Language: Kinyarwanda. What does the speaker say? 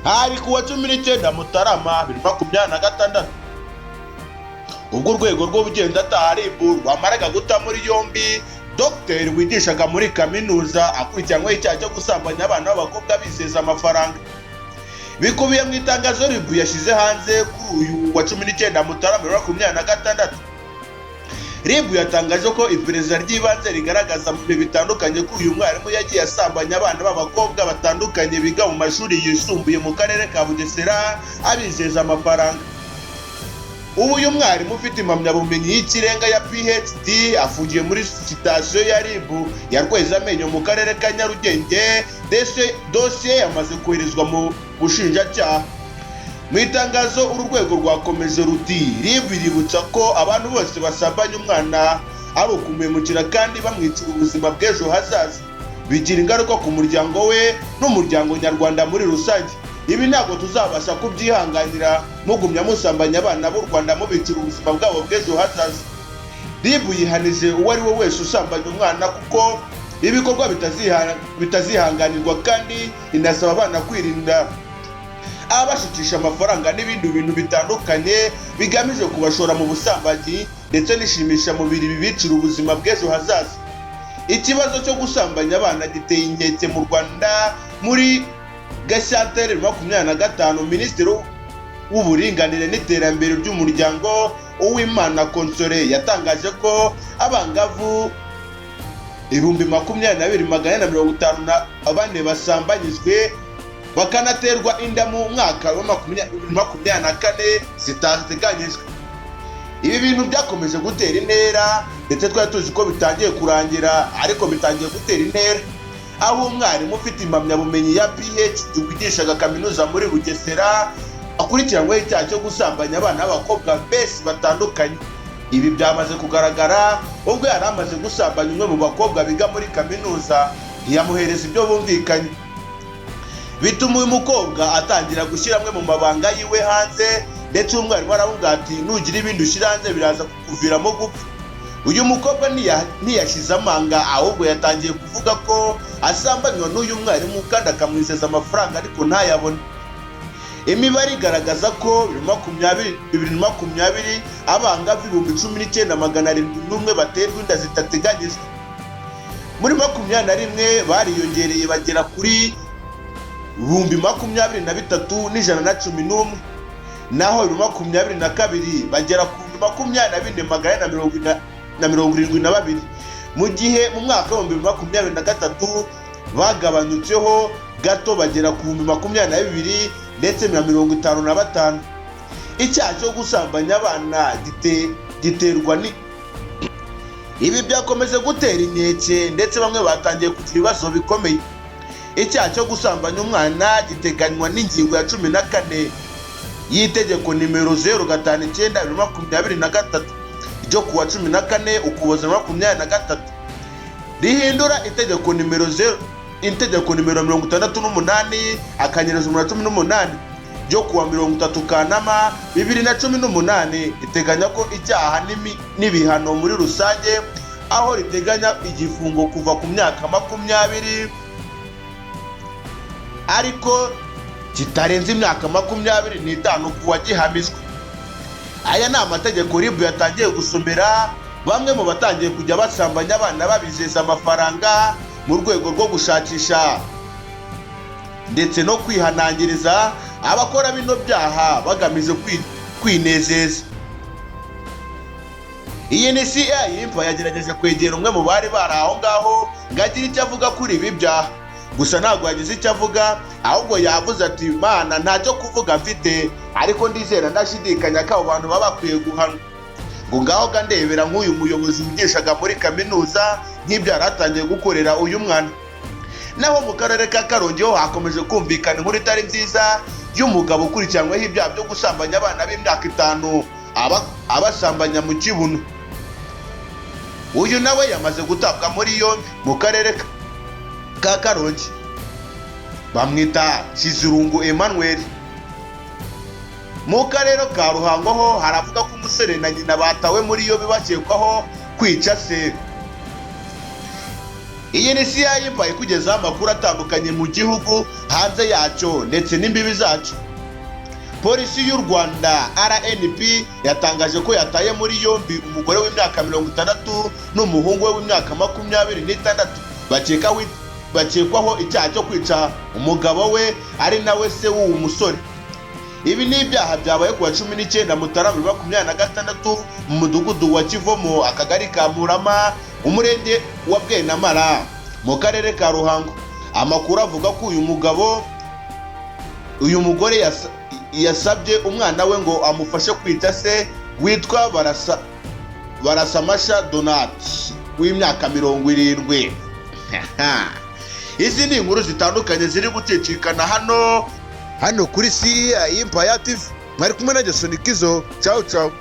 Hari ku wa 19 Mutarama 2026, ubwo urwego rw'ubugenzacyaha RIB rwamaraga guta muri yombi dogiteri wigishaga muri kaminuza akurikiranyweho icyaha cyo gusambanya abana b'abakobwa bizeza amafaranga. Bikubiye mu itangazo RIB yashyize hanze kuri uyu wa 19 Mutarama 2026. RIB yatangaje ko iperereza ry'ibanze rigaragaza mu bihe bitandukanye ko uyu mwarimu yagiye asambanya abana b'abakobwa batandukanye biga mu mashuri yisumbuye mu karere ka Bugesera, abizeza amafaranga. Ubu uyu mwarimu ufite impamyabumenyi y'ikirenga ya PhD afungiye muri sitasiyo ya RIB ya Rwezamenyo mu karere ka Nyarugenge, ndetse dosiye yamaze koherezwa mu bushinjacyaha. Mu itangazo uru rwego rwakomeje ruti: "RIB iributsa ko abantu bose basambanya umwana ari ukumuhemukira kandi bamwicira ubuzima bw'ejo hazaza, bigira ingaruka ku muryango we n'umuryango nyarwanda muri rusange. Ibi ntabwo tuzabasha kubyihanganira mugumya musambanya abana b'u Rwanda, mubicira ubuzima bwabo bw'ejo hazaza." RIB yihanije uwo ari we wese usambanya umwana kuko ibikorwa bitazihanganirwa, kandi inasaba abana kwirinda abashukisha amafaranga n'ibindi bintu bitandukanye bigamije kubashora mu busambanyi ndetse n'ishimishamubiri bibicira ubuzima bw'ejo hazaza. Ikibazo cyo gusambanya abana giteye inkeke mu Rwanda. Muri Gashyantare 2025, Minisitiri w'Uburinganire n'Iterambere ry'Umuryango, Uwimana Consolée, yatangaje ko abangavu 22,454 basambanyijwe bakanaterwa inda mu mwaka wa 2024 zitateganyijwe. Ibi bintu byakomeje gutera intera, ndetse twari tuzi ko bitangiye kurangira, ariko bitangiye gutera intera, aho umwarimu ufite impamyabumenyi ya PhD wigishaga kaminuza muri Bugesera akurikiranyweho icyaha cyo gusambanya abana b'abakobwa benshi batandukanye. Ibi byamaze kugaragara ubwo yari amaze gusambanya umwe mu bakobwa biga muri kaminuza, ntiyamuhereza ibyo bumvikanye, bituma uyu mukobwa atangira gushyira amwe mu mabanga yiwe hanze, ndetse umwarimu aramubwira ati: "Nugira ibindi ushyira hanze biraza kukuviramo gupfa." Uyu mukobwa ntiyashyize amanga, ahubwo yatangiye kuvuga ko asambanywa n'uyu mwarimu kandi akamwizeza amafaranga ariko ntayabone. Imibare igaragaza ko 2020 abangavu 19,701 baterwa inda zitateganyijwe. Muri 21 bariyongereye bagera kuri 23,111, naho 2022 bagera ku 24,472, mu gihe mu mwaka wa 2023 bagabanyutseho gato bagera ku 22,055. Icyaha cyo gusambanya abana giterwa ni ibi byakomeje gutera inkeke, ndetse bamwe batangiye kugira ibibazo bikomeye. Icyaha cyo gusambanya umwana giteganywa n'ingingo ya 14 y'itegeko nimero 059 2023 ryo kuwa 14 Ukuboza 23, rihindura itegeko nimero 0, itegeko nimero 68/18 ryo kuwa 30 Kanama 2018. Riteganya ko icyaha n'ibihano muri rusange, aho riteganya igifungo kuva ku myaka 20 ariko kitarenze imyaka 25 ku wagihamijwe. Aya ni amategeko RIB yatangiye gusomera bamwe mu batangiye kujya basambanya abana babizeza amafaranga, mu rwego rwo gushakisha ndetse no kwihanangiriza abakora bino byaha bagamije kwinezeza. Iyi ni CIA Impa yagerageje kwegera umwe mu bari bari aho ngaho ngo agire icyo avuga kuri ibi byaha, gusa ntabwo yagize icyo avuga, ahubwo yavuze ati: "Mana, ntacyo kuvuga mfite, ariko ndizera ndashidikanya ko abo bantu baba bakwiye guhanwa." Ngo ngaho ga ndebera nk'uyu muyobozi wigishaga muri kaminuza nk'ibyo yari atangiye gukorera uyu mwana. Naho mu karere ka Karongi ho hakomeje kumvikana inkuru itari nziza y'umugabo ukurikiranyweho ibyaha byo gusambanya abana b'imyaka 5, abasambanya mu kibuno. Uyu nawe yamaze gutabwa muri yombi mu karere ka Karongi, bamwita Kizirungu Emmanuel. Mu karere ka Ruhango ho haravuga ko umusore na nyina batawe muri yombi bakekwaho kwica se. Iyi ni CI Empire ikugezaho amakuru atandukanye mu gihugu, hanze yacyo ndetse n'imbibi zacyo. Polisi y'u Rwanda RNP yatangaje ko yataye muri yombi umugore w'imyaka 60 n'umuhungu we w'imyaka 26 bakekwaho icyaha cyo kwica umugabo we ari nawe se w'uwo musore. Ibi ni ibyaha byabaye ku wa 19 Mutarama 2026 mu mudugudu wa Kivomo, akagari ka Murama, umurenge wa Bwenamara, mu karere ka Ruhango. Amakuru avuga ko uyu mugabo uyu mugore yasabye umwana we ngo amufashe kwica se witwa Barasamasha Donati w'imyaka 70. Izi ni inkuru zitandukanye ziri gucicikana hano kuri CI Empire TV. Mwari kumwe na Jason Kizo. Ciao ciao.